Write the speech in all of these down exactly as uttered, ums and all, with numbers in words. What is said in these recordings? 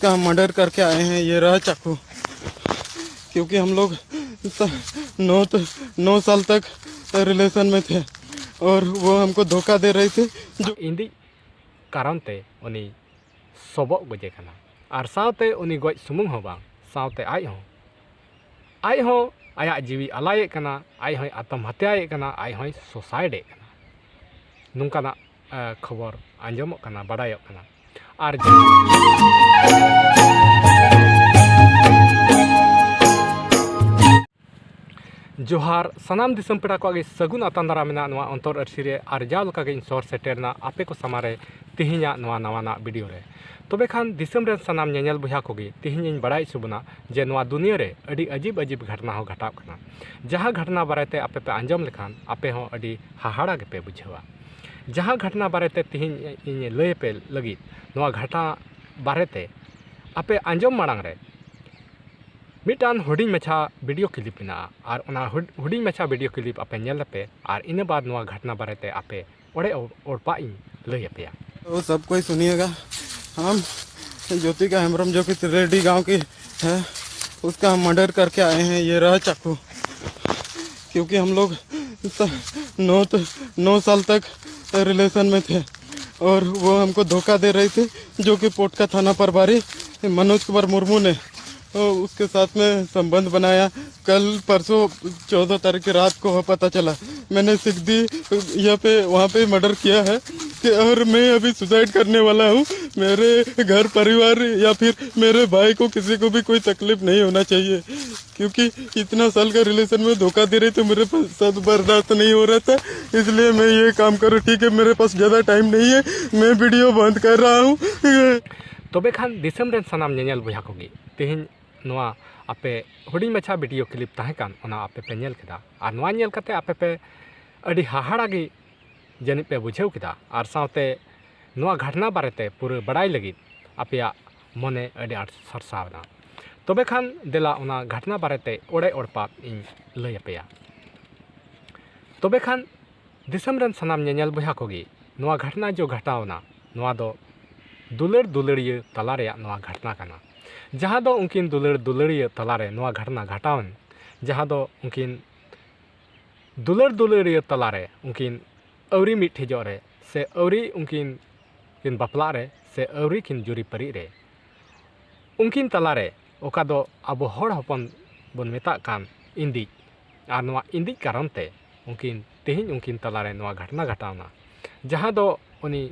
का हम मर्डर करके आए हैं। ये रहा चाकू, क्योंकि हम लोग स- नौ त- नौ साल तक रिलेशन में थे और वो हमको धोखा दे रही थी। जो ᱤᱧᱫᱤᱡ ᱠᱟᱨᱚᱱ ᱛᱮ ᱩᱱᱤ ᱥᱚᱵᱚᱜ ᱜᱚᱡᱮ ᱠᱟᱱᱟ᱾ ᱟᱨ ᱥᱟᱶᱛᱮ ᱩᱱᱤ ᱜᱚᱡ ᱥᱩᱢᱩᱝ ᱦᱚᱸ ᱵᱟᱝ, ᱥᱟᱶᱛᱮ ᱟᱡ ᱦᱚᱸ, ᱟᱡ ᱦᱚᱸ ᱟᱭᱟᱜ ᱡᱤᱣᱤ ᱟᱞᱟᱭᱮᱫ ᱠᱟᱱᱟ, ᱟᱡ ᱦᱚᱸᱭ ᱟᱛᱢ ᱦᱟᱛᱭᱟᱭᱮᱫ ᱠᱟᱱᱟ, ᱟᱡ ᱦᱚᱸᱭ ᱥᱩᱥᱟᱭᱤᱰ ᱮᱫ ᱠᱟᱱᱟ᱾ ᱱᱚᱝᱠᱟᱱᱟᱜ ᱮ, ᱠᱷᱚᱵᱚᱨ ᱟᱸᱡᱚᱢᱚᱜ ᱠᱟᱱᱟ, ᱵᱟᱰᱟᱭᱚᱜ ᱠᱟᱱᱟ᱾ ᱟᱨ ᱡᱚᱦᱟᱨ, ᱥᱟᱱᱟᱢ ᱫᱤᱥᱚᱢ ᱯᱮᱲᱟ ᱠᱚᱣᱟᱜ ᱜᱮ ᱥᱟᱹᱜᱩᱱ ᱟᱛᱟᱝ ᱫᱟᱨᱟᱢ ᱢᱮᱱᱟᱜ ᱱᱚᱣᱟ ᱚᱱᱛᱚᱨ ᱟᱹᱨᱥᱤ ᱨᱮ᱾ ᱟᱨ ᱡᱟᱣ ᱞᱮᱠᱟ ᱜᱮ ᱤᱧ ᱥᱚᱦᱚᱨ ᱥᱮᱴᱮᱨ ᱮᱱᱟ ᱟᱯᱮ ᱠᱚ ᱥᱟᱢᱟᱝ ᱨᱮ ᱛᱮᱦᱮᱧᱟᱜ ᱱᱚᱣᱟ ᱱᱟᱣᱟᱱᱟᱜ ᱵᱷᱤᱰᱤᱭᱳ ᱨᱮ᱾ ᱛᱚᱵᱮ ᱠᱷᱟᱱ ᱫᱤᱥᱚᱢ ᱨᱮᱱ ᱥᱟᱱᱟᱢ ᱧᱮᱧᱮᱞ ᱵᱚᱭᱦᱟ ᱠᱚᱜᱮ, ᱛᱮᱦᱮᱧ ᱤᱧ ᱵᱟᱲᱟᱭ ᱦᱚᱪᱚ ᱵᱚᱱᱟ ᱡᱮ ᱱᱚᱣᱟ ᱫᱩᱱᱤᱭᱟᱹ ᱨᱮ ᱟᱹᱰᱤ ᱟᱡᱤᱵ ᱟᱡᱤᱵ ᱜᱷᱟᱴᱱᱟ ᱦᱚᱸ ᱜᱷᱟᱴᱟᱜ ᱠᱟᱱᱟ᱾ ᱡᱟᱦᱟᱸ ᱜᱷᱟᱴᱱᱟ ᱵᱟᱨᱮᱛᱮ ᱟᱯᱮ ᱯᱮ ᱟᱸᱡᱚᱢ ᱞᱮᱠᱷᱟᱱ ᱟᱯᱮ ᱦᱚᱸ ᱟᱹᱰᱤ ᱦᱟᱦᱟᱲᱟ ᱜᱮᱯᱮ ᱵᱩᱡᱷᱟᱹᱣᱟ᱾ ᱡᱟᱦᱟᱸ ᱜᱷᱟᱴᱱᱟ ᱵᱟᱨᱮᱛᱮ ᱛᱮᱦᱮᱧ ᱤᱧ ᱞᱟᱹᱭ ᱟᱯᱮ ᱞᱟᱹᱜᱤᱫ, ᱱᱚᱣᱟ ᱜᱷᱟᱴᱱᱟ ᱵᱟᱨᱮᱛᱮ ᱟᱯᱮ ᱟᱸᱡᱚᱢ ᱢᱟᱲᱟᱝ ᱨᱮ ᱢᱤᱫᱴᱟᱝ ᱦᱩᱰᱤᱧ ᱢᱟᱪᱷᱟ ᱵᱷᱤᱰᱤᱭᱳ ᱠᱞᱤᱯ ᱢᱮᱱᱟᱜᱼᱟ, ᱟᱨ ᱚᱱᱟ ᱦᱩᱰ- ᱦᱩᱰᱤᱧ ᱢᱟᱪᱷᱟ ᱵᱷᱤᱰᱤᱭᱳ ᱠᱞᱤᱯ ᱟᱯᱮ ᱧᱮᱞ ᱟᱯᱮ, ᱟᱨ ᱤᱱᱟᱹ ᱵᱟᱫᱽ ᱱᱚᱣᱟ ᱜᱷᱟᱴᱱᱟ ᱵᱟᱨᱮᱛᱮ ᱟᱯᱮ ᱚᱲᱮ ᱚ- ᱚᱲᱯᱟᱜ ᱤᱧ ᱞᱟᱹᱭ ᱟᱯᱮᱭᱟ᱾ तो सब कोई सुनिएगा, हम ज्योतिका हेम्ब्रम जो कि तिरेडी गांव की है, उसका हम मर्डर करके आए हैं। ये रहा चाकू, क्योंकि हम लोग स- नौ त- नौ साल तक रिलेशन में थे और वो हमको धोखा दे रही थी, जो कि पोटका थाना प्रभारी मनोज कुमार मुर्मू ने, अ, उसके साथ में संबंध बनाया। कल परसों चौदह तारीख की रात को पता चला। मैंने सिकदी यहाँ पे, वहाँ पे मर्डर किया है कि, और मैं अभी सुसाइड करने वाला हूँ। मेरे घर परिवार या फिर मेरे भाई को, किसी को भी कोई तकलीफ नहीं होना चाहिए, क्योंकि इतना साल का रिलेशन में धोखा दे रहे थे, मेरे पास सब बर्दाश्त नहीं हो रहा था, इसलिए मैं ये काम करूँ। ठीक है, मेरे पास ज़्यादा टाइम नहीं है, मैं वीडियो बंद कर रहा हूँ। ᱛᱚᱵᱮ ᱠᱷᱟᱱ ᱫᱤᱥᱚᱢ ᱨᱮᱱ ᱥᱟᱱᱟᱢ ᱧᱮᱧᱮᱞ ᱵᱚᱭᱦᱟ ᱠᱚᱜᱮ, ᱛᱮᱦᱮᱧ ᱱᱚᱣᱟ ᱟᱯᱮ ᱦᱩᱰᱤᱧ ᱢᱟᱪᱷᱟ ᱵᱷᱤᱰᱤᱭᱳ ᱠᱞᱤᱯ ᱛᱟᱦᱮᱸ ᱠᱟᱱ, ᱚᱱᱟ ᱟᱯᱮ ᱯᱮ ᱧᱮᱞ ᱠᱮᱫᱟ᱾ ᱟᱨ ᱱᱚᱣᱟ ᱧᱮᱞ ᱠᱟᱛᱮ ᱟᱯᱮ ᱯᱮ ᱟᱹᱰᱤ ᱦᱟᱦᱟᱲᱟ ᱜᱮ ᱡᱟᱹᱱᱤᱡ ᱯᱮ ᱵᱩᱡᱷᱟᱹᱣ ᱠᱮᱫᱟ᱾ ᱟᱨ ᱥᱟᱶᱛᱮ ᱱᱚᱣᱟ ᱜᱷᱟᱴᱱᱟ ᱵᱟᱨᱮᱛᱮ ᱯᱩᱨᱟᱹ ᱵᱟᱲᱟᱭ ᱞᱟᱹᱜᱤᱫ ᱟᱯᱮᱭᱟᱜ ᱢᱚᱱᱮ ᱟᱹᱰᱤ ᱟᱸᱴ ᱥᱟᱨᱥᱟᱣ ᱮᱱᱟ᱾ ᱛᱚᱵᱮ ᱠᱷᱟᱱ ᱫᱮᱞᱟ ᱚᱱᱟ ᱜᱷᱟᱴᱱᱟ ᱵᱟᱨᱮᱛᱮ ᱚᱲᱮ ᱚᱲᱯᱟᱛ ᱤᱧ ᱞᱟᱹᱭ ᱟᱯᱮᱭᱟ᱾ ᱛᱚᱵᱮ ᱠᱷᱟᱱ ᱫᱤᱥᱚᱢ ᱨᱮᱱ ᱥᱟᱱᱟᱢ ᱧᱮᱧᱮᱞ ᱵᱚᱭᱦᱟ ᱠᱚᱜᱮ, ᱱᱚᱣᱟ ᱜᱷᱟᱴᱱᱟ ᱡᱚ ᱜᱷᱟᱴᱟᱣ ᱮᱱᱟ, ᱱᱚᱣᱟ ᱫᱚ ᱫᱩᱞᱟᱹᱲ ᱫᱩᱞᱟᱹᱲᱤᱭᱟᱹ ᱛᱟᱞᱟ ᱨᱮᱭᱟᱜ ᱱᱚᱣᱟ ᱜᱷᱟᱴᱱᱟ ᱠᱟᱱᱟ᱾ ᱡᱟᱦᱟᱸ ᱫᱚ ᱩᱱᱠᱤᱱ ᱫᱩᱞᱟᱹᱲ ᱫᱩᱞᱟᱹᱲᱤᱭᱟᱹ ᱛᱟᱞᱟᱨᱮ ᱱᱚᱣᱟ ᱜᱷᱟᱴᱱᱟ ᱜᱷᱟᱴᱟᱣᱮᱱ, ᱡᱟᱦᱟᱸ ᱫᱚ ᱩᱱᱠᱤᱱ ᱫᱩᱞᱟᱹᱲ ᱫᱩᱞᱟᱹᱲᱤᱭᱟᱹ ᱛᱟᱞᱟᱨᱮ ᱩᱱᱠᱤᱱ ᱟᱹᱣᱨᱤ ᱢᱤᱫ ᱴᱷᱮᱡᱚᱜ ᱨᱮ ᱥᱮ ᱟᱹᱣᱨᱤ ᱩᱱᱠᱤᱱ ᱠᱤᱱ ᱵᱟᱯᱞᱟᱜ ᱨᱮ ᱥᱮ ᱟᱹᱣᱨᱤ ᱠᱤᱱ ᱡᱩᱨᱤ ᱯᱟᱹᱨᱤᱜ ᱨᱮ, ᱩᱱᱠᱤᱱ ᱛᱟᱞᱟᱨᱮ ᱚᱠᱟ ᱫᱚ ᱟᱵᱚ ᱦᱚᱲ ᱦᱚᱯᱚᱱ ᱵᱚᱱ ᱢᱮᱛᱟᱜ ᱠᱟᱱ ᱤᱸᱫᱤᱡ, ᱟᱨ ᱱᱚᱣᱟ ᱤᱸᱫᱤᱡ ᱠᱟᱨᱚᱱ ᱛᱮ ᱩᱱᱠᱤᱱ ᱛᱮᱦᱮᱧ ᱩᱱᱠᱤᱱ ᱛᱟᱞᱟᱨᱮ ᱱᱚᱣᱟ ᱜᱷᱟᱴᱱᱟ ᱜᱷᱟᱴᱟᱣᱱᱟ, ᱡᱟᱦᱟᱸ ᱫᱚ ᱩᱱᱤ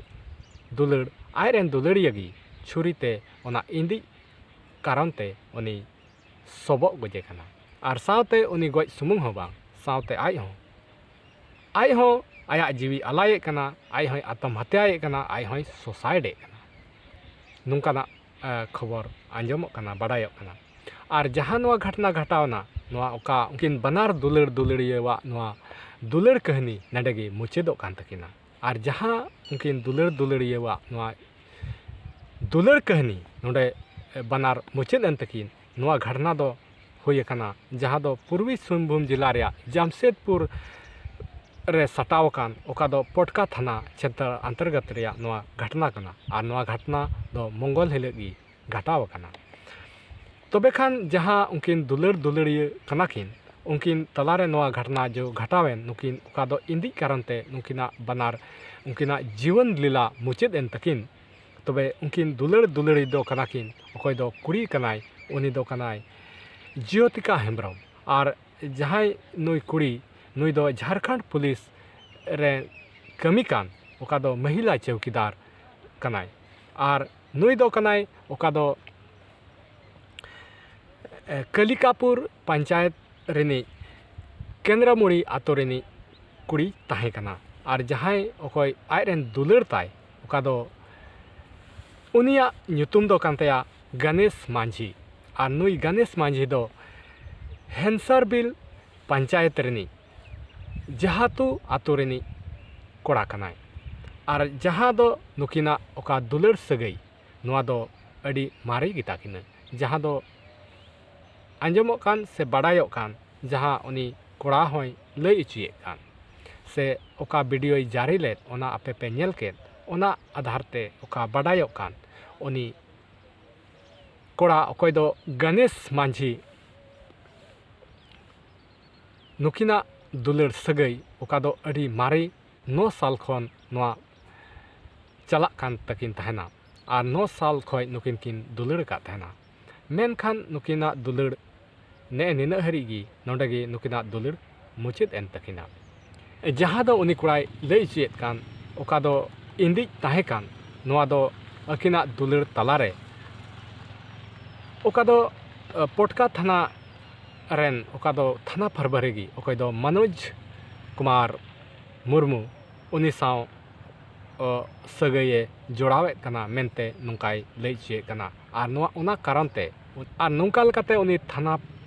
ᱫᱩᱞᱟᱹᱲ, ᱟᱡᱨᱮᱱ ᱫᱩᱞᱟᱹᱲᱤᱭᱟᱹ ᱜᱮ ᱪᱷᱩᱨᱤ ᱛᱮ ᱚᱱᱟ ᱤᱸᱫᱤᱡ ᱠᱟᱨᱚᱱ ᱛᱮ ᱩᱱᱤ ᱥᱚᱵᱚᱜ ᱜᱚᱡᱮ ᱠᱟᱱᱟ᱾ ᱟᱨ ᱥᱟᱶᱛᱮ ᱩᱱᱤ ᱜᱚᱡ ᱥᱩᱢᱩᱝ ᱦᱚᱸ ᱵᱟᱝ, ᱥᱟᱶᱛᱮ ᱟᱡ ᱦᱚᱸ, ᱟᱡ ᱦᱚᱸ ᱟᱭᱟᱜ ᱡᱤᱣᱤ ᱟᱞᱟᱭᱮᱫ ᱠᱟᱱᱟ, ᱟᱡ ᱦᱚᱸᱭ ᱟᱛᱢ ᱦᱟᱛᱭᱟᱭᱮᱫ ᱠᱟᱱᱟ, ᱟᱡ ᱦᱚᱸᱭ suicideᱮᱫ ᱠᱟᱱᱟ᱾ ᱱᱚᱝᱠᱟᱱᱟᱜ, ᱮ, ᱠᱷᱚᱵᱚᱨ ᱟᱸᱡᱚᱢᱚᱜ ᱠᱟᱱᱟ, ᱵᱟᱰᱟᱭᱚᱜ ᱠᱟᱱᱟ᱾ ᱟᱨ ᱡᱟᱦᱟᱸ ᱱᱚᱣᱟ ᱜᱷᱟᱴᱱᱟ ᱜᱷᱟᱴᱟᱣᱱᱟ, ᱱᱚᱣᱟ ᱚᱠᱟ ᱩᱱᱠᱤᱱ ᱵᱟᱱᱟᱨ ᱫᱩᱞᱟᱹᱲ ᱫᱩᱞᱟᱹᱲᱤᱭᱟᱹᱣᱟᱜ ᱱᱚᱣᱟ ᱫᱩᱞᱟᱹᱲ ᱠᱟᱹᱦᱱᱤ ᱱᱚᱰᱮ ᱜᱮ ᱢᱩᱪᱟᱹᱫᱚᱜ ᱠᱟᱱ ᱛᱟᱹᱠᱤᱱᱟ᱾ ᱟᱨ ᱡᱟᱦᱟᱸ ᱩᱱᱠᱤᱱ ᱫᱩᱞᱟᱹᱲ ᱫᱩᱞᱟᱹᱲᱤᱭᱟᱹᱣᱟᱜ ᱱᱚᱣᱟ ᱫᱩᱞᱟᱹᱲ ᱠᱟᱹᱦᱱᱤ ᱱᱚᱰᱮ ᱵᱟᱱᱟᱨ ᱢᱩᱪᱟᱹᱫ ᱮᱱ ᱛᱟᱹᱠᱤᱱ, ᱱᱚᱣᱟ ᱜᱷᱟᱴᱱᱟ ᱫᱚ ᱦᱩᱭ ᱟᱠᱟᱱᱟ, ᱡᱟᱦᱟᱸ ᱫᱚ ᱯᱩᱨᱵᱤ ᱥᱤᱝᱵᱷᱩᱢ ᱡᱮᱞᱟ ᱨᱮᱭᱟᱜ ᱡᱟᱢᱥᱮᱫᱽᱯᱩᱨ ᱨᱮ ᱥᱟᱴᱟᱣ ᱟᱠᱟᱱ, ᱚᱠᱟ ᱫᱚ ᱯᱚᱴᱠᱟ ᱛᱷᱟᱱᱟ ᱪᱷᱮᱛᱨᱚ ᱚᱱᱛᱚᱨᱜᱚᱛ ᱨᱮᱭᱟᱜ ᱱᱚᱣᱟ ᱜᱷᱟᱴᱱᱟ ᱠᱟᱱᱟ᱾ ᱟᱨ ᱱᱚᱣᱟ ᱜᱷᱟᱴᱱᱟ ᱫᱚ ᱢᱚᱝᱜᱚᱞ ᱦᱤᱞᱳᱜ ᱜᱮ ᱜᱷᱟᱴᱟᱣ ᱟᱠᱟᱱᱟ᱾ ᱛᱚᱵᱮ ᱠᱷᱟᱱ ᱡᱟᱦᱟᱸ ᱩᱱᱠᱤᱱ ᱫᱩᱞᱟᱹᱲ ᱫᱩᱞᱟᱹᱲᱤᱭᱟᱹ ᱠᱟᱱᱟ ᱠᱤᱱ, ᱩᱱᱠᱤᱱ ᱛᱟᱞᱟᱨᱮ ᱱᱚᱣᱟ ᱜᱷᱟᱴᱱᱟ ᱡᱚ ᱜᱷᱟᱴᱟᱣᱮᱱ, ᱱᱩᱠᱤᱱ ᱚᱠᱟ ᱫᱚ ᱤᱸᱫᱤᱡ ᱠᱟᱨᱚᱱ ᱛᱮ ᱱᱩᱠᱤᱱᱟᱜ ᱵᱟᱱᱟᱨ, ᱩᱱᱠᱤᱱᱟᱜ ᱡᱤᱭᱚᱱ ᱞᱤᱞᱟ ᱢᱩᱪᱟᱹᱫ ᱮᱱ ᱛᱟᱹᱠᱤᱱ᱾ ᱛᱚᱵᱮ ᱩᱱᱠᱤᱱ ᱫᱩᱞᱟᱹᱲ ᱫᱩᱞᱟᱹᱲᱤ ᱫᱚ ᱠᱟᱱᱟ ᱠᱤᱱ, ᱚᱠᱚᱭ ᱫᱚ ᱠᱩᱲᱤ ᱠᱟᱱᱟᱭ, ᱩᱱᱤ ᱫᱚ ᱠᱟᱱᱟᱭ ᱡᱤᱭᱚᱛᱤᱠᱟ ᱦᱮᱢᱵᱨᱚᱢ, ᱟᱨ ᱡᱟᱦᱟᱸᱭ ᱱᱩᱭ ᱠᱩᱲᱤ, ᱱᱩᱭ ᱫᱚ ᱡᱷᱟᱲᱠᱷᱚᱸᱰ ᱯᱩᱞᱤᱥ ᱨᱮ ᱠᱟᱹᱢᱤ ᱠᱟᱱ, ᱚᱠᱟ ᱫᱚ ᱢᱚᱦᱤᱞᱟ ᱪᱚᱣᱠᱤᱫᱟᱨ ᱠᱟᱱᱟᱭ᱾ ᱟᱨ ᱱᱩᱭ ᱫᱚ ᱠᱟᱱᱟᱭ ᱚᱠᱟ ᱫᱚ, ᱮ, ᱠᱟᱞᱤᱠᱟᱯᱩᱨ ᱯᱚᱧᱪᱟᱭᱮᱛ ᱨᱤᱱᱤᱡ ᱠᱮᱱᱫᱨᱟᱢᱩᱲᱤ ᱟᱛᱳ ᱨᱤᱱᱤᱡ ᱠᱩᱲᱤ ᱛᱟᱦᱮᱸ ᱠᱟᱱᱟ᱾ ᱟᱨ ᱡᱟᱦᱟᱸᱭ ᱚᱠᱚᱭ ᱟᱡᱨᱮᱱ ᱫᱩᱞᱟᱹᱲ ᱛᱟᱭ, ᱚᱠᱟ ᱫᱚ ᱩᱱᱤᱭᱟᱜ ᱧᱩᱛᱩᱢ ᱫᱚ ᱠᱟᱱ ᱛᱟᱭᱟ ᱜᱚᱱᱮᱥ ᱢᱟᱹᱡᱷᱤ᱾ ᱟᱨ ᱱᱩᱭ ᱜᱚᱱᱮᱥ ᱢᱟᱹᱡᱷᱤ ᱫᱚ ᱦᱮᱱᱥᱟᱨᱵᱤᱞ ᱯᱚᱧᱪᱟᱭᱮᱛ ᱨᱤᱱᱤᱡ ᱡᱟᱦᱟᱛᱩ ᱟᱛᱳ ᱨᱤᱱᱤᱡ ᱠᱚᱲᱟ ᱠᱟᱱᱟᱭ᱾ ᱟᱨ ᱡᱟᱦᱟᱸ ᱫᱚ ᱱᱩᱠᱤᱱᱟᱜ ᱚᱠᱟ ᱫᱩᱞᱟᱹᱲ ᱥᱟᱹᱜᱟᱹᱭ, ᱱᱚᱣᱟ ᱫᱚ ᱟᱹᱰᱤ ᱢᱟᱨᱮ ᱜᱮᱛᱟ ᱠᱤᱱᱟᱹ, ᱡᱟᱦᱟᱸ ᱫᱚ ᱟᱸᱡᱚᱢᱚᱜ ᱠᱟᱱ ᱥᱮ ᱵᱟᱰᱟᱭᱚᱜ ᱠᱟᱱ, ᱡᱟᱦᱟᱸ ᱩᱱᱤ ᱠᱚᱲᱟ ᱦᱚᱸᱭ ᱞᱟᱹᱭ ᱚᱪᱚᱭᱮᱫ ᱠᱟᱱ, ᱥᱮ ᱚᱠᱟ videoᱭ ᱡᱟᱹᱨᱤ ᱞᱮᱫ, ᱚᱱᱟ ᱟᱯᱮ ᱯᱮ ᱧᱮᱞ ᱠᱮᱫ, ᱚᱱᱟ ᱟᱫᱷᱟᱨ ᱛᱮ ᱚᱠᱟ ᱵᱟᱰᱟᱭᱚᱜ ᱠᱟᱱ, ᱩᱱᱤ ᱠᱚᱲᱟ ᱚᱠᱚᱭ ᱫᱚ ᱜᱚᱱᱮᱥ ᱢᱟᱹᱡᱷᱤ, ᱱᱩᱠᱤᱱᱟᱜ ᱫᱩᱞᱟᱹᱲ ᱥᱟᱹᱜᱟᱹᱭ ᱚᱠᱟ ᱫᱚ ᱟᱹᱰᱤ ᱢᱟᱨᱮ ᱱᱚ ᱥᱟᱞ ᱠᱷᱚᱱ ᱱᱚᱣᱟ ᱪᱟᱞᱟᱜ ᱠᱟᱱ ᱛᱟᱹᱠᱤᱱ ᱛᱟᱦᱮᱱᱟ ᱟᱨ ᱱᱚ ᱥᱟᱞ ᱠᱷᱚᱱ ᱱᱩᱠᱤᱱ ᱠᱤᱱ ᱫᱩᱞᱟᱹᱲ ᱟᱠᱟᱫ ᱛᱟᱦᱮᱱᱟ᱾ ᱢᱮᱱᱠᱷᱟᱱ ᱱᱩᱠᱤᱱᱟᱜ ᱫᱩᱞᱟᱹᱲ ᱱᱮᱜᱼᱮ ᱱᱤᱱᱟᱹᱜ ᱦᱟᱹᱨᱤᱡ ᱜᱮ, ᱱᱚᱰᱮ ᱜᱮ ᱱᱩᱠᱤᱱᱟᱜ ᱫᱩᱞᱟᱹᱲ ᱢᱩᱪᱟᱹᱫ ᱮᱱ ᱛᱟᱹᱠᱤᱱᱟ᱾ ᱡᱟᱦᱟᱸ ᱫᱚ ᱩᱱᱤ ᱠᱚᱲᱟᱭ ᱞᱟᱹᱭ ᱦᱚᱪᱚᱭᱮᱫ ᱠᱟᱱ, ᱚᱠᱟ ᱫᱚ ᱤᱸᱫᱤᱡ ᱛᱟᱦᱮᱸ ᱠᱟᱱ, ᱱᱚᱣᱟ ᱫᱚ ᱟᱹᱠᱤᱱᱟᱜ ᱫᱩᱞᱟᱹᱲ ᱛᱟᱞᱟᱨᱮ ᱚᱠᱟ ᱫᱚ, ᱮ, ᱯᱚᱴᱠᱟ ᱛᱷᱟᱱᱟ ᱨᱮᱱ ᱚᱠᱟ ᱫᱚ ᱛᱷᱟᱱᱟ ᱯᱷᱟᱨᱵᱟᱨᱤ ᱜᱮ, ᱚᱠᱚᱭ ᱫᱚ ᱢᱚᱱᱳᱡᱽ ᱠᱩᱢᱟᱨ ᱢᱩᱨᱢᱩ, ᱩᱱᱤ ᱥᱟᱶ, ᱚ, ᱥᱟᱹᱜᱟᱹᱭᱮ ᱡᱚᱲᱟᱣᱮᱫ ᱠᱟᱱᱟ ᱢᱮᱱᱛᱮ ᱱᱚᱝᱠᱟᱭ ᱞᱟᱹᱭ ᱦᱚᱪᱚᱭᱮᱫ ᱠᱟᱱᱟ᱾ ᱟᱨ ᱱᱚᱣᱟ ᱚᱱᱟ ᱠᱟᱨᱚᱱ ᱛᱮ, ᱟᱨ ᱱᱚᱝᱠᱟ ᱞᱮᱠᱟᱛᱮ ᱩᱱᱤ ᱛᱷᱟᱱᱟ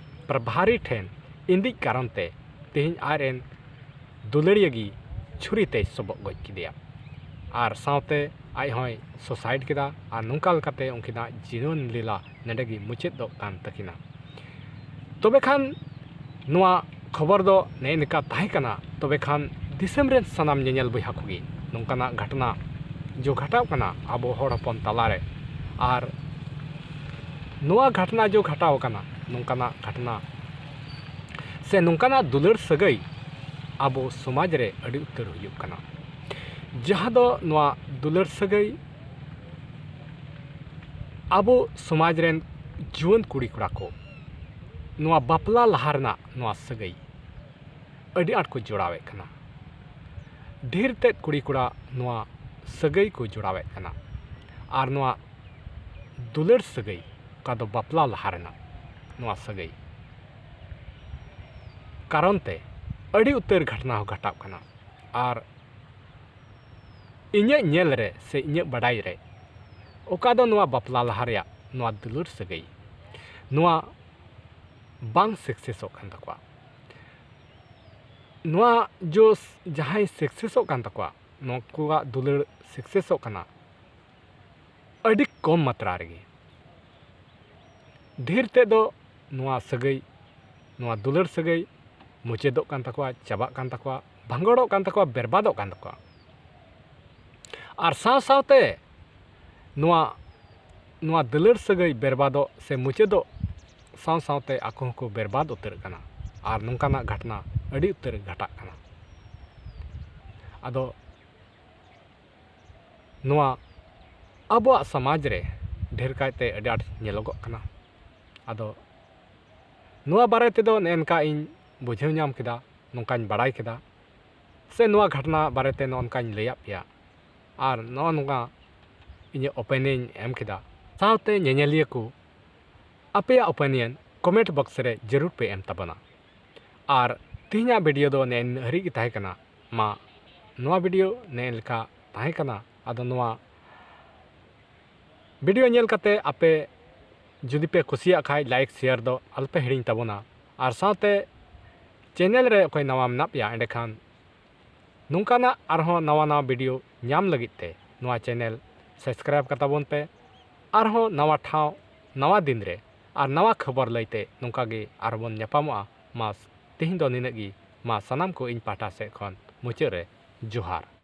ᱯᱨᱚᱵᱷᱟᱨᱤ ᱴᱷᱮᱱ ᱤᱸᱫᱤᱡ ᱠᱟᱨᱚᱱ ᱛᱮ ᱛᱮᱦᱮᱧ ᱟᱡᱨᱮᱱ ᱫᱩᱞᱟᱹᱲᱤᱭᱟᱹ ᱜᱮ ᱪᱷᱩᱨᱤ ᱛᱮᱭ ᱥᱚᱵᱚᱜ ᱜᱚᱡ ᱠᱮᱫᱮᱭᱟ᱾ ᱟᱨ ᱥᱟᱶᱛᱮ ᱟᱡ ᱦᱚᱸᱭ ᱥᱩᱥᱟᱭᱤᱰ ᱠᱮᱫᱟ᱾ ᱟᱨ ᱱᱚᱝᱠᱟ ᱞᱮᱠᱟᱛᱮ ᱩᱱᱠᱤᱱᱟᱜ ᱡᱤᱭᱚᱱ ᱞᱤᱞᱟ ᱱᱚᱰᱮ ᱜᱮ ᱢᱩᱪᱟᱹᱫᱚᱜ ᱠᱟᱱ ᱛᱟᱹᱠᱤᱱᱟ᱾ ᱛᱚᱵᱮ ᱠᱷᱟᱱ ᱱᱚᱣᱟ ᱠᱷᱚᱵᱚᱨ ᱫᱚ ᱱᱮᱜᱼᱮ ᱱᱤᱝᱠᱟ ᱛᱟᱦᱮᱸ ᱠᱟᱱᱟ᱾ ᱛᱚᱵᱮ ᱠᱷᱟᱱ ᱫᱤᱥᱚᱢ ᱨᱮᱱ ᱥᱟᱱᱟᱢ ᱧᱮᱧᱮᱞ ᱵᱚᱭᱦᱟ ᱠᱚᱜᱮ ᱱᱚᱝᱠᱟᱱᱟᱜ ᱜᱷᱚᱴᱚᱱᱟ ᱡᱚ ᱜᱷᱚᱴᱟᱣ ᱠᱟᱱᱟ ᱟᱵᱚ ᱦᱚᱲ ᱦᱚᱯᱚᱱ ᱛᱟᱞᱟᱨᱮ, ᱟᱨ ᱱᱚᱣᱟ ᱜᱷᱚᱴᱚᱱᱟ ᱡᱚ ᱜᱷᱚᱴᱟᱣ ᱠᱟᱱᱟ, ᱱᱚᱝᱠᱟᱱᱟᱜ ᱜᱷᱚᱴᱚᱱᱟ ᱥᱮ ᱱᱚᱝᱠᱟᱱᱟᱜ ᱫᱩᱞᱟᱹᱲ ᱥᱟᱹᱜᱟᱹᱭ ᱟᱵᱚ ᱥᱚᱢᱟᱡᱽ ᱨᱮ ᱟᱹᱰᱤ ᱩᱛᱟᱹᱨ ᱦᱩᱭᱩᱜ ᱠᱟᱱᱟ, ᱡᱟᱦᱟᱸ ᱫᱚ ᱱᱚᱣᱟ ᱫᱩᱞᱟᱹᱲ ᱥᱟᱹᱜᱟᱹᱭ ᱟᱵᱚ ᱥᱚᱢᱟᱡᱽ ᱨᱮᱱ ᱡᱩᱣᱟᱹᱱ ᱠᱩᱲᱤ ᱠᱚᱲᱟ ᱠᱚ ᱱᱚᱣᱟ ᱵᱟᱯᱞᱟ ᱞᱟᱦᱟ ᱨᱮᱱᱟᱜ ᱱᱚᱣᱟ ᱥᱟᱹᱜᱟᱹᱭ ᱟᱹᱰᱤ ᱟᱸᱴ ᱠᱚ ᱡᱚᱲᱟᱣᱮᱫ ᱠᱟᱱᱟ᱾ ᱰᱷᱮᱨ ᱛᱮᱫ ᱠᱩᱲᱤ ᱠᱚᱲᱟ ᱱᱚᱣᱟ ᱥᱟᱹᱜᱟᱹᱭ ᱠᱚ ᱡᱚᱲᱟᱣᱮᱫ ᱠᱟᱱᱟ᱾ ᱟᱨ ᱱᱚᱣᱟ ᱫᱩᱞᱟᱹᱲ ᱥᱟᱹᱜᱟᱹᱭ, ᱚᱠᱟ ᱫᱚ ᱵᱟᱯᱞᱟ ᱞᱟᱦᱟ ᱨᱮᱱᱟᱜ ᱱᱚᱣᱟ ᱥᱟᱹᱜᱟᱹᱭ ᱠᱟᱨᱚᱱ ᱛᱮ ᱟᱹᱰᱤ ᱩᱛᱟᱹᱨ ᱜᱷᱚᱴᱚᱱᱟ ᱦᱚᱸ ᱜᱷᱚᱴᱟᱜ ᱠᱟᱱᱟ᱾ ᱟᱨ ᱤᱧᱟᱹᱜ ᱧᱮᱞ ᱨᱮ ᱥᱮ ᱤᱧᱟᱹᱜ ᱵᱟᱰᱟᱭ ᱨᱮ, ᱚᱠᱟ ᱫᱚ ᱱᱚᱣᱟ ᱵᱟᱯᱞᱟ ᱞᱟᱦᱟ ᱨᱮᱭᱟᱜ ᱱᱚᱣᱟ ᱫᱩᱞᱟᱹᱲ ᱥᱟᱹᱜᱟᱹᱭ, ᱱᱚᱣᱟ ᱵᱟᱝ ᱥᱟᱠᱥᱮᱥᱚᱜ ᱠᱟᱱ ᱛᱟᱠᱚᱣᱟ᱾ ᱱᱚᱣᱟ ᱡᱚ ᱡᱟᱦᱟᱸᱭ ᱥᱟᱠᱥᱮᱥᱚᱜ ᱠᱟᱱ ᱛᱟᱠᱚᱣᱟ, ᱱᱩᱠᱩᱣᱟᱜ ᱫᱩᱞᱟᱹᱲ ᱥᱟᱠᱥᱮᱥᱚᱜ ᱠᱟᱱᱟ ᱟᱹᱰᱤ ᱠᱚᱢ ᱢᱟᱛᱨᱟ ᱨᱮᱜᱮ᱾ ᱰᱷᱮᱨ ᱛᱮᱫ ᱫᱚ ᱱᱚᱣᱟ ᱥᱟᱹᱜᱟᱹᱭ, ᱱᱚᱣᱟ ᱫᱩᱞᱟᱹᱲ ᱥᱟᱹᱜᱟᱹᱭ ᱢᱩᱪᱟᱹᱫᱚᱜ ᱠᱟᱱ ᱛᱟᱠᱚᱣᱟ, ᱪᱟᱵᱟᱜ ᱠᱟᱱ ᱛᱟᱠᱚᱣᱟ, ᱵᱷᱟᱸᱜᱚᱲᱚᱜ ᱠᱟᱱ ᱛᱟᱠᱚᱣᱟ, ᱵᱮᱨᱵᱟᱫᱚᱜ ᱠᱟᱱ ᱛᱟᱠᱚᱣᱟ᱾ ᱟᱨ ᱥᱟᱶ ᱥᱟᱶᱛᱮ ᱱᱚᱣᱟ ᱱᱚᱣᱟ ᱫᱩᱞᱟᱹᱲ ᱥᱟᱹᱜᱟᱹᱭ ᱵᱮᱨᱵᱟᱫᱚᱜ ᱥᱮ ᱢᱩᱪᱟᱹᱫᱚᱜ ᱥᱟᱶ ᱥᱟᱶᱛᱮ ᱟᱠᱚ ᱦᱚᱸᱠᱚ ᱵᱮᱨᱵᱟᱫ ᱩᱛᱟᱹᱨᱚᱜ ᱠᱟᱱᱟ᱾ ᱟᱨ ᱱᱚᱝᱠᱟᱱᱟᱜ ᱜᱷᱚᱴᱚᱱᱟ ᱟᱹᱰᱤ ᱩᱛᱟᱹᱨ ᱜᱷᱟᱴᱟᱜ ᱠᱟᱱᱟ᱾ ᱟᱫᱚ ᱱᱚᱣᱟ ᱟᱵᱚᱣᱟᱜ ᱥᱚᱢᱟᱡᱽ ᱨᱮ ᱰᱷᱮᱨ ᱠᱟᱭᱛᱮ ᱟᱹᱰᱤ ᱟᱸᱴ ᱧᱮᱞᱚᱜᱚᱜ ᱠᱟᱱᱟ᱾ ᱟᱫᱚ ᱱᱚᱣᱟ ᱵᱟᱨᱮ ᱛᱮᱫᱚ ᱱᱮᱜᱼᱮ ᱱᱚᱝᱠᱟ ᱤᱧ ᱵᱩᱡᱷᱟᱹᱣ ᱧᱟᱢ ᱠᱮᱫᱟ, ᱱᱚᱝᱠᱟᱧ ᱵᱟᱲᱟᱭ ᱠᱮᱫᱟ, ᱥᱮ ᱱᱚᱣᱟ ᱜᱷᱚᱴᱚᱱᱟ ᱵᱟᱨᱮᱛᱮ ᱱᱚᱜᱼᱚ ᱱᱚᱝᱠᱟᱧ ᱞᱟᱹᱭᱟᱫ ᱯᱮᱭᱟ᱾ ᱟᱨ ᱱᱚᱜᱼᱚ ᱱᱚᱝᱠᱟ ᱤᱧᱟᱹᱜ ᱚᱯᱤᱱᱤᱭᱚᱱ ᱤᱧ ᱮᱢ ᱠᱮᱫᱟ᱾ ᱥᱟᱶᱛᱮ ᱧᱮᱧᱮᱞᱤᱭᱟᱹ ᱠᱚ ᱟᱯᱮᱭᱟᱜ ᱚᱯᱤᱱᱤᱭᱚᱱ ᱠᱚᱢᱮᱱᱴ ᱵᱚᱠᱥ ᱨᱮ ᱡᱟᱹᱨᱩᱲ ᱯᱮ ᱮᱢ ᱛᱟᱵᱚᱱᱟ᱾ ᱟᱨ ᱛᱮᱦᱮᱧᱟᱜ ᱵᱷᱤᱰᱤᱭᱳ ᱫᱚ ᱱᱮᱜᱼᱮ ᱱᱤᱱᱟᱹᱜ ᱦᱟᱹᱨᱤᱡ ᱜᱮ ᱛᱟᱦᱮᱸ ᱠᱟᱱᱟ᱾ ᱢᱟ, ᱱᱚᱣᱟ ᱵᱷᱤᱰᱤᱭᱳ ᱱᱮᱜᱼᱮ ᱞᱮᱠᱟ ᱛᱟᱦᱮᱸ ᱠᱟᱱᱟ᱾ ᱟᱫᱚ ᱱᱚᱣᱟ ᱵᱷᱤᱰᱤᱭᱳ ᱧᱮᱞ ᱠᱟᱛᱮ ᱟᱯᱮ ᱡᱩᱫᱤ ᱯᱮ ᱠᱩᱥᱤᱭᱟᱜ ᱠᱷᱟᱡ, ᱞᱟᱭᱤᱠ ᱥᱮᱭᱟᱨ ᱫᱚ ᱟᱞᱚᱯᱮ ᱦᱤᱲᱤᱧ ᱛᱟᱵᱚᱱᱟ᱾ ᱟᱨ ᱥᱟᱶᱛᱮ ᱪᱮᱱᱮᱞ ᱨᱮ ᱚᱠᱚᱭ ᱱᱟᱣᱟ ᱢᱮᱱᱟᱜ ᱯᱮᱭᱟ, ᱮᱸᱰᱮᱠᱷᱟᱱ ᱱᱚᱝᱠᱟᱱᱟᱜ ᱟᱨᱦᱚᱸ ᱱᱟᱣᱟ ᱱᱟᱣᱟ ᱵᱷᱤᱰᱤᱭᱳ ᱧᱟᱢ ᱞᱟᱹᱜᱤᱫ ᱛᱮ ᱱᱚᱣᱟ ᱪᱮᱱᱮᱞ ᱥᱟᱵᱥᱠᱨᱟᱭᱤᱵᱽ ᱠᱟᱛᱟ ᱵᱚᱱ ᱯᱮ᱾ ᱟᱨᱦᱚᱸ ᱱᱟᱣᱟ ᱴᱷᱟᱶ, ᱱᱟᱣᱟ ᱫᱤᱱ ᱨᱮ ᱟᱨ ᱱᱟᱣᱟ ᱠᱷᱚᱵᱚᱨ ᱞᱟᱹᱭᱛᱮ ᱱᱚᱝᱠᱟ ᱜᱮ ᱟᱨᱦᱚᱸ ᱵᱚᱱ ᱧᱟᱯᱟᱢᱚᱜᱼᱟ᱾ ᱢᱟ, ᱛᱮᱦᱮᱧ ᱫᱚ ᱱᱤᱱᱟᱹᱜ ᱜᱮ᱾ ᱢᱟ, ᱥᱟᱱᱟᱢ ᱠᱚ ᱤᱧ ᱯᱟᱦᱴᱟ ᱥᱮᱫ ᱠᱷᱚᱱ ᱢᱩᱪᱟᱹᱫ ᱨᱮ ᱡᱚᱦᱟᱨ᱾